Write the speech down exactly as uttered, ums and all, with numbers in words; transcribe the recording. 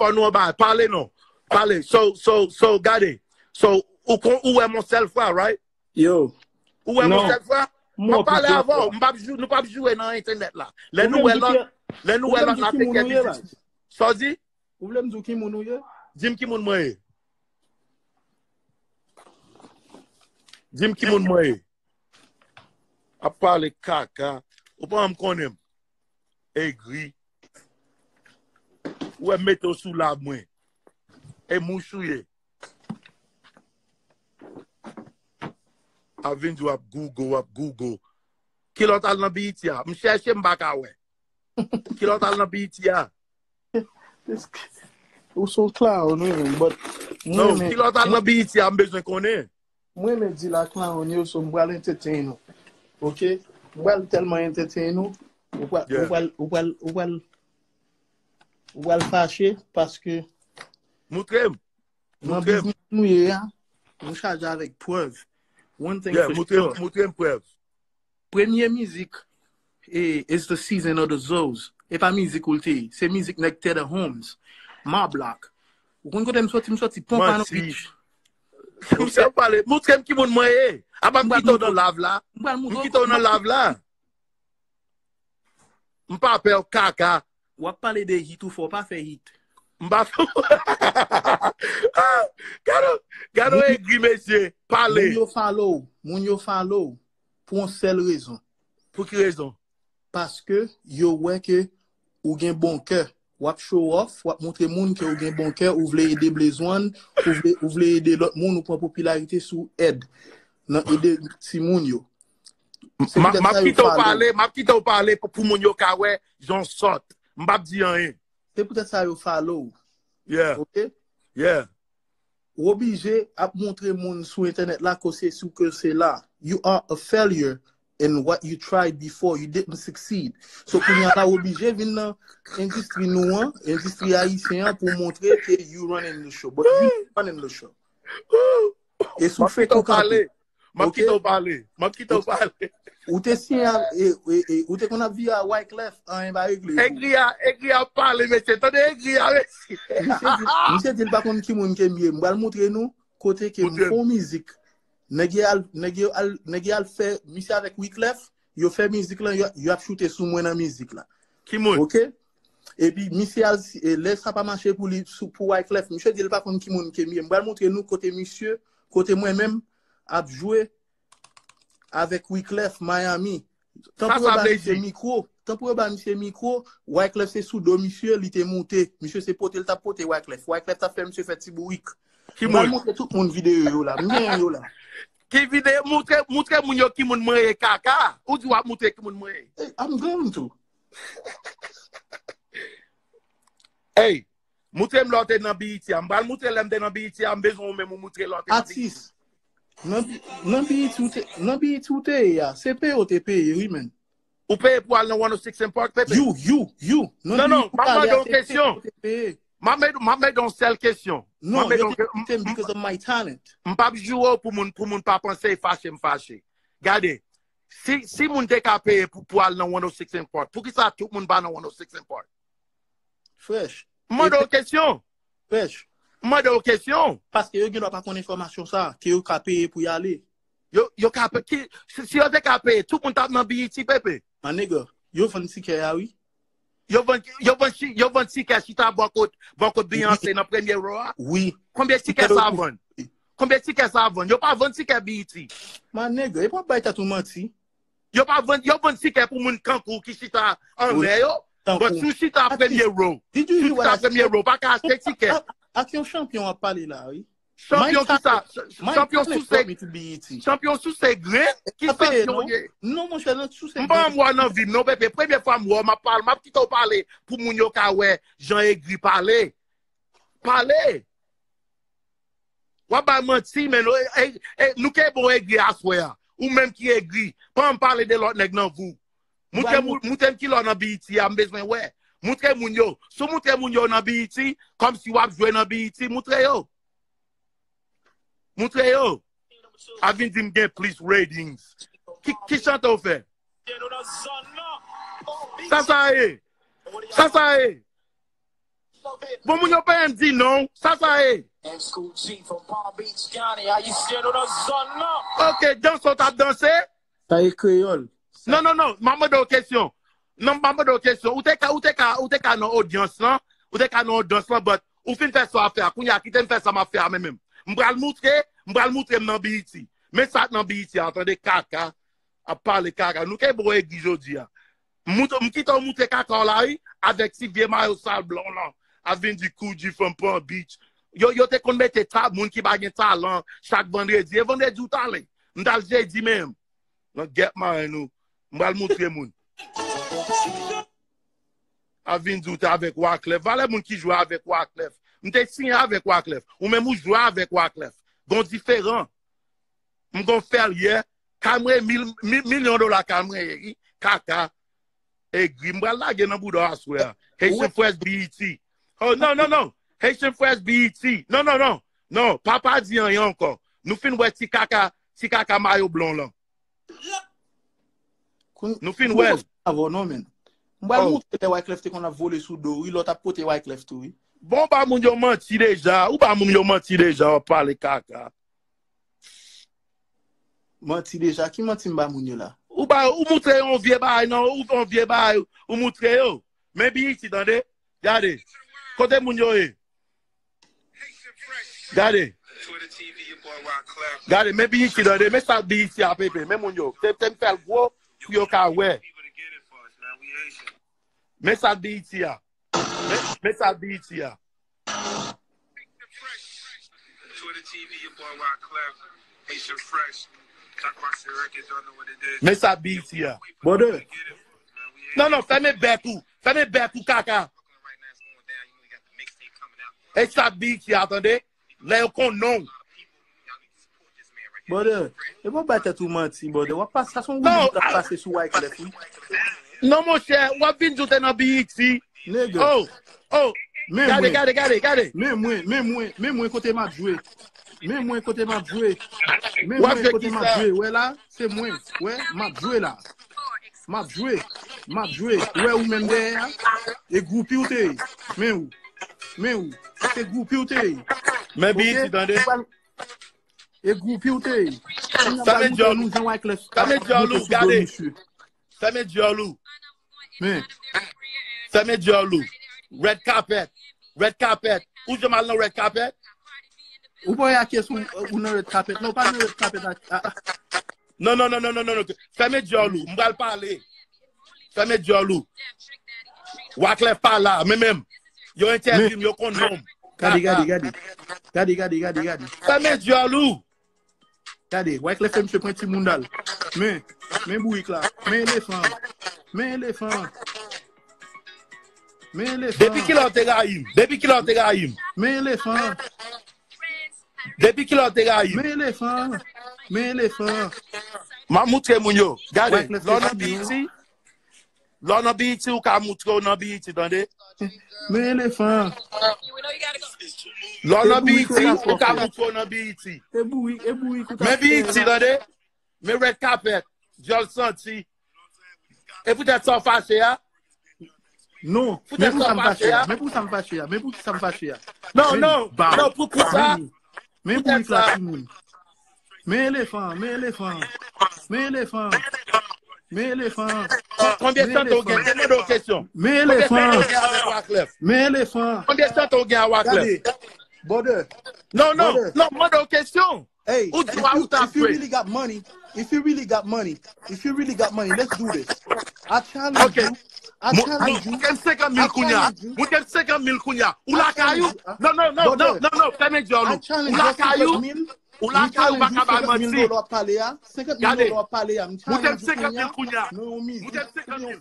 Fò nou anba, pale non. Pale. So, so, so, gade. So, ou kon, ou wè m yon sèl fwa, right? Yo. Ou wè m yon sèl fwa? M ap pale avè w. M p ap jou-, nou p ap joure nan entènèt la. Lè nou wè lòt, lè nou wè lòt la te kè di. Sa w di? Ou vle m di w ki moun ou ye? Di m ki moun mwen ye. Di m ki moun mwen ye. Ap pale kaka. Ou pa janm konnen m. Egri. Ou wè m mete w sou lab mwen. E mouch ou ye. Ap vin di w ap Google, w ap Google. Kilè w t al nan B E T a? M chèche, m pa ka wè. Kilè w t al nan B E T a? Ou se yon clown, wi, men, but mwen, non, men, kilè w t al nan B E T a, m bezwen konnen. Mwen, men, di la clown yo, so m pral entertain ou. Ok? M pral tèlman entertain ou, ou pral, ou pral, ou pral, ou pral, ou pral fache, paske Moutre m. Nan biznis nou ye a, nou chaje avèk prèv. One thing for sure. Moutre m prèv. Premye mizik, e, It's the Season of the Zoes. E pa mizik ou l te ye. Se mizik nèg Teddy Holmes. Ma Block. Ou konn kote m soti? M soti Pompano Beach. Misye ap pale. Moutre m ki moun mwen ye. Apa m kite w nan lav la. M kite w nan lav la. M pa pè w kaka. W ap pale de hit ou fò, pa fè hit. M pa fè. Ah, gade, gade egri mesye, pale. Moun yo follow, moun yo follow pou yon sèl rezon. Pou ki rezon? Paske yo wè ke ou gen bon kè. W ap show off, w ap montre moun ke ou gen bon kè, ou vle ede Blaze One, ou vle, ou vle ede lòt moun, ou pran popilarite sou èd. Nan ede timoun yo. M ap kite w pale, m ap kite w pale pou, pou moun yo ka wè jan w sòt. M p ap di anyen. Se poutèt sa yo follow w. Yeah. Ok? Yeah. Ou oblije ap montre moun sou entènèt la ke se sou ke se la. You are a failure in what you tried before. You didn't succeed. So kounye a la ou oblije vin nan endistri nou an, endistri ayisyen an pou montre ke you running the show. But you not running the show. E sou fake ou kanpe. M ap kite w pale. M ap kite w pale. Ou te siyen a, e, e, e, ou te konn ap viv a Wyclef, anyen pa regle pou ou. Egri a, egri a ap pale, mesye. Tande egri a, mesye. Misye di, misye di l pa konn ki moun ke m ye. M pral montre nou kote ke m fè yon mizik. Nèg yo al, nèg yo al, nèg yo al fè misye avèk Wyclef, yo fè mizik lan, yo, yo ap choute sou mwen nan mizik la. Ki moun? Ok? Epi misye al, e, lè sa pa mache pou li, sou, pou Wyclef, misye di l pa konn ki moun ke m ye. M pral montre nou kote misye, kote mwen menm ap jwe avèk Wyclef Miami. Tan pou yo ba misye mikwo, tan pou yo ba misye mikwo, Wyclef se sou do misye, li te moute. Misye se pote l t ap pote Wyclef. Wyclef t ap fè misye fè ti bourik. Ki moun? M pral montre tout moun videyo yo la. M genyen yo la. Ki videyo? Moutre, moutre moun yo ki moun mwen ye kaka. Ou di w ap moutre ki moun mwen ye. Hey, I'm going to. Hey, moutre m lè w te nan B E T a. M pral moutre lè m te nan B E T a. M bezwen ou menm ou moutre lè w te nan B E T. Atis. Nan, nan B E T ou te, nan B E T ou te ye a. Se peye w te peye, wi, men. Ou peye pou al nan one oh six and Park, Pepe? You, you, you. Non, non, m ap mande w kesyon. M ap mande, m ap mande yon sèl kesyon. Non, yo te kite m because of my talent. M p ap joure w pou moun, pou moun pa panse e fache m fache. Gade, si, si moun te ka peye pou, pou al nan one oh six and Park, poukisa tout moun pa nan one oh six and Park? Fresh. M mande w kesyon. Fresh. M mande w kesyon. Paske yo gendwa pa konn enfòmasyon sa, ke yo ka peye pou y ale. Yo, yo ka pe-, ki, si, si yo te ka peye, tout moun t ap nan B E T, Pepe. My nigga, yo vann tikè a, wi. Yo vann, yo vann chi-, yo vann tikè chita bò kot, bò kot Beyoncé nan premye row a. Wi. Konbyen tikè sa vann? Konbyen tikè sa vann? Yo pa vann tikè B E T. My nigga, e pa bay tèt ou manti. Yo pa vann, yo vann tikè pou moun kankou ki chita anlè yo. But si w chita premye row, si w chita premye row, pa ka achte tikè. Ak yon chanpyon w ap pale la, wi. Chanpyon ki sa? Chanpyon souse, chanpyon souse grenn? Ki chanpyon w ye? Non, monchè, nan souse grenn. M pa janm wè w nan vi m, non, Pepe. Premye fwa m wè w, m ap pale, m ap kite w pale pou moun yo ka wè jan egri pale. Pale! W ap bay manti, men nou, e, e, e, nou kenbe w egri aswè a. Ou menm ki egri, pa janm pale de lòt nèg nan vi w. Moutre moun, moutre m kilè w nan B E T a, m bezwen wè. Moutre moun yo. Si w moutre moun yo nan B E T, kòmsi w ap jwe nan B E T, moutre yo. Moutre yo. A vin di m gen plis ratings. Ki, ki chante w fè? Sa sa ye? Sa sa ye? Bon, moun yo pa menm di non. Sa sa ye? Exclusive from Palm Beach County. How you stand on the zone now? Ok, danse w t ap danse? Sa e kreyòl. Non, non, non, m ap mande w kesyon. Non, m ap mande w kesyon. Ou te ka, ou te ka, ou te ka nan odyans lan, ou te ka nan odyans lan, but ou fin fè sa w ap fè a. Kounye a, kite m fè sa m ap fè a mwen menm. M pral moutre, m pral moutre m nan B E T. Men sa k nan B E T a, tande kaka, ap pale kaka. Nou ke bo egri jodi a. M mout- m kite w moutre kaka w la, wi, avèk ti vye mayo sal blan w lan. Ap vin di Koudji fanm pran bitch. Yo, yo te konn mete ta, moun ki pa gen talan, chak vandredi. E vandredi ou t ale. M t al jedi menm. Nan gèp marenn ou. M pral moutre moun. Ap vin di w te avèk Wyclef. Valè moun ki jwe avèk Wyclef. M te siyen avèk Wyclef. Ou menm ou jwe avèk Wyclef. Gon diferan. M gon fè l yè. Kay mwen mil, mil, milyon dola kay mwen ye. Kaka. Egri. M pral lage nan bouda w aswè a. Haitian Fresh B E T. Oh, non, non, non. Haitian Fresh B E T. Non, non, non. Non, pa pa di anyen ankò. Nou fin wè ti kaka, ti kaka mayo blan lan. Nou fin wè l. Avè w non, men. M pral moutre lè Wyclef te konn ap vole sou do, wi, lè w t ap pote Wyclef tou, wi. Bon, ba moun yo manti deja. Ou ba moun yo manti deja, w ap pale kaka. Manti deja. Ki manti m ba moun yo la? Ou ba, ou moutre yon vye bagay, non, ou yon vye bagay, ou moutre yo. Men B E T, tande. Gade. Kote moun yo ye? Gade. Gade, men B E T, tande. Men sa B E T a pepe. Men moun yo. Te, te m fè l gwo pou yo ka wè. Men sa B E T a. Men, men sa B E T a. Men sa B E T a. Brother. Non, non, fèmen bèk ou. Fèmen bèk ou, kaka. E sa B E T a, tande. Lè yo konn non. Brother, e pa bay tèt ou manti, brother. W ap pase, sa se yon woudou k ap pase sou Wyclef, wi. Non, monchè, w ap vin di w te nan B E T. Nèg. Oh, oh. Gade, gade, gade, gade. Men mwen, men mwen, men mwen kote m ap jwe. Men mwen kote m ap jwe. Men mwen kote m ap jwe. Wè la, se mwen. Wè, m ap jwe la. M ap jwe. M ap jwe. Wè ou menm dèyè a? E groupi ou te ye. Men ou. Men ou. Se groupi ou te ye. Men B E T, tande. E groupi ou te ye. Fèmen djòl ou. Jan Wyclef. Fèmen djòl ou, gade. Fèmen djòl ou. Men. Fèmen djòl ou. Red carpet. Red carpet. Ou janm al nan red carpet? Ou pa wè a kes ou, ou nan red carpet. Non, ou pa nan red carpet. Non, non, non, non, non, non. Fèmen djòl ou. M pral pale. Fèmen djòl ou. Wyclef pa la, men menm. Yo entèdi m, yo konn non m. Gade, gade, gade. Gade, gade, gade, gade. Fèmen djòl ou. Gade, Wyclef fè misye pran ti mounda l. Men, men bourik la. Men elefan. Men elefan. Men elefan. Depi kilè w te rayi m? Depi kilè w te rayi m? Men elefan. Depi kilè w te rayi m? Men elefan. Men elefan. M ap moutre moun yo. Gade, lè w nan B E T, lè w nan B E T, ou ka moutre w nan B E T, tande? Men elefan. Lè w nan B E T, ou ka moutre w nan B E T. E bourik, e bourik ou ta Men B E T, tande? Men red carpet, djòl santi. E poutèt sa w fache a? Non, men pou sa m fache a. Men pou sa m fache a. Men pou sa m fache a. Non, non, non, pou, pou sa. Men bourik la, timoun. Men elefan, men elefan. Men elefan. Men elefan. Konbyen tan w gen? Te mande w kesyon. Men elefan. Men elefan. Konbyen tan w gen a Wyclef? Brother. Non, non, non, mande w kesyon. Hey, ou di wa ou ta if you really got money, if you really got money, if you really got money, let's do this. I challenge you. I challenge you. Moun gen senkant mil kounya. Moun gen senkant mil kounya. Ou lakay ou? Non, non, non, non, non, non, fèmen djòl ou. Ou lakay ou? Ou lakay ou, pa ka bay manti. Gade. Moun gen senkant mil kounya. Moun gen senkant mil.